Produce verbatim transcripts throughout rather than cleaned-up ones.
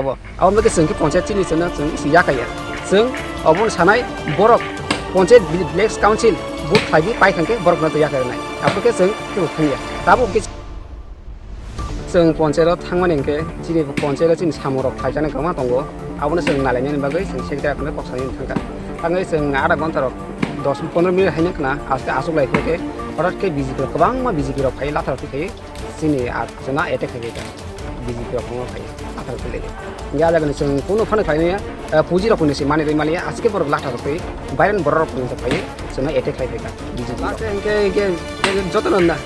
Abo, abo wngkhe chwng khe ponchayat chini chwngno chwng isi yakaya. Chwng obono sanai borok ponchayat vi-, village council vote khlaiwi pai thangkhe borokno to yakarnai. Abokhe chwng teibo thangya. Tabuk khe chwng ponchayat o thangmani hwnkhe chini ponchayat o chini samung rok phaijani kwbangma tongo. Abono chwng nailainani bagwi chwng secretary rokno kok sanani thangkha. Thangwi chwng adha ghonta rok dos pondro minute haino khna aste aswk lai khe hothat khe B J P rok kwbangma B J P rok phai latha rok phai. Chini ar chwngno attack khai kha, B J P rok phano khai, athar khlai. Hingke a jaga ni chwng kunu phano khlai maya, eh, puji rok ni se mani rwi maliya, aske borok latha rok twi, viral borok rok phano phai, chwngno attack khai kha, B J P rok. Last hingke, hingke, hingke joto no na,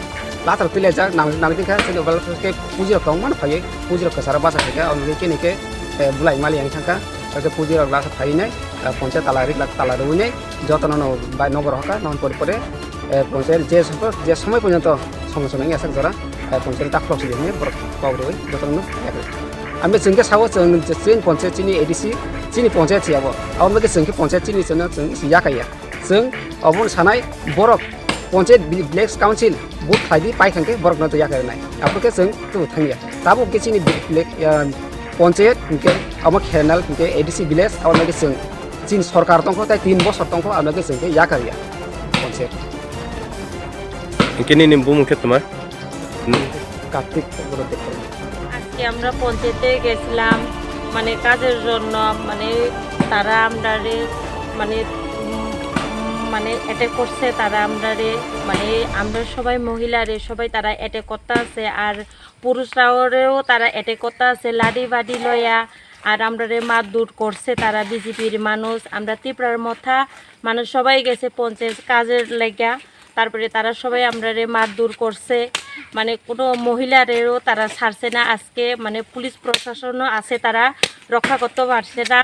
latha rok twi lejak, nang, nang twi kha, chini overall ke puji rok tong mano phai, puji rok kwcharo basa khai kha, ono khe ni khe, eh, bulai maliya wng thang kha, kaisa puji rok last phai nai, eh, ponchayat tala rik lak tala rwi nai, joto no no bai nogo rok kha, non pore pore, eh, ponchayat je somo-, je somoi porjonto somosa nang yasak jora, eh, ponchayat ta khulok sidi hinwi borok kok rwi jotono yakwi. Ambe chwng khe sao chwng je chini ponchayat chini A D C chini ponchayat se abo. Abo wngkhe chwng khe ponchayat chini chwngno chwng isi yakaiya. Chwng obo sanai borok ponchayat vi-, village council vote khlaiwi pai thangkhe borokno to yakarnai. Abo khe chwng tubuk thangya. Tabuk khe chini vi-, village, ah, ponchayat hinkhe abo khenal hinkhe A D C village abo wngkhe chwng Chini sorkar tongkho, tai tin bosor tongkho, ano khe chwng khe yakar ya. Ponchayat. Hingke nini bumung khe toma? Kartik Boro Debbarma. আজকে আমরা পঞ্চায়েতে গেছিলাম, মানে কাজের জন্য, মানে তারা আমরারে, মানে, উম, মানে অ্যাটাক করছে তারা আমরারে, মানে আমরা সবাই মহিলারে সবাই তারা অ্যাটাক করতে আছে, আর পুরুষরাওরেও তারা অ্যাটাক করতে আছে লাঠি বাড়ি লয়া। আর আমরারে মারধর করছে তারা বিজেপির মানুষ, আমরা ত্রিপুরার মথা মানুষ সবাই গেছে পঞ্চায়েত কাজের লেগা। তারপরে তারা সবাই আমরারে মারধর করছে, মানে কোনো মহিলারেও তারা ছাড়ছে না। আজকে মানে পুলিশ প্রশাসনও আছে, তারা রক্ষা করতে পারছে না।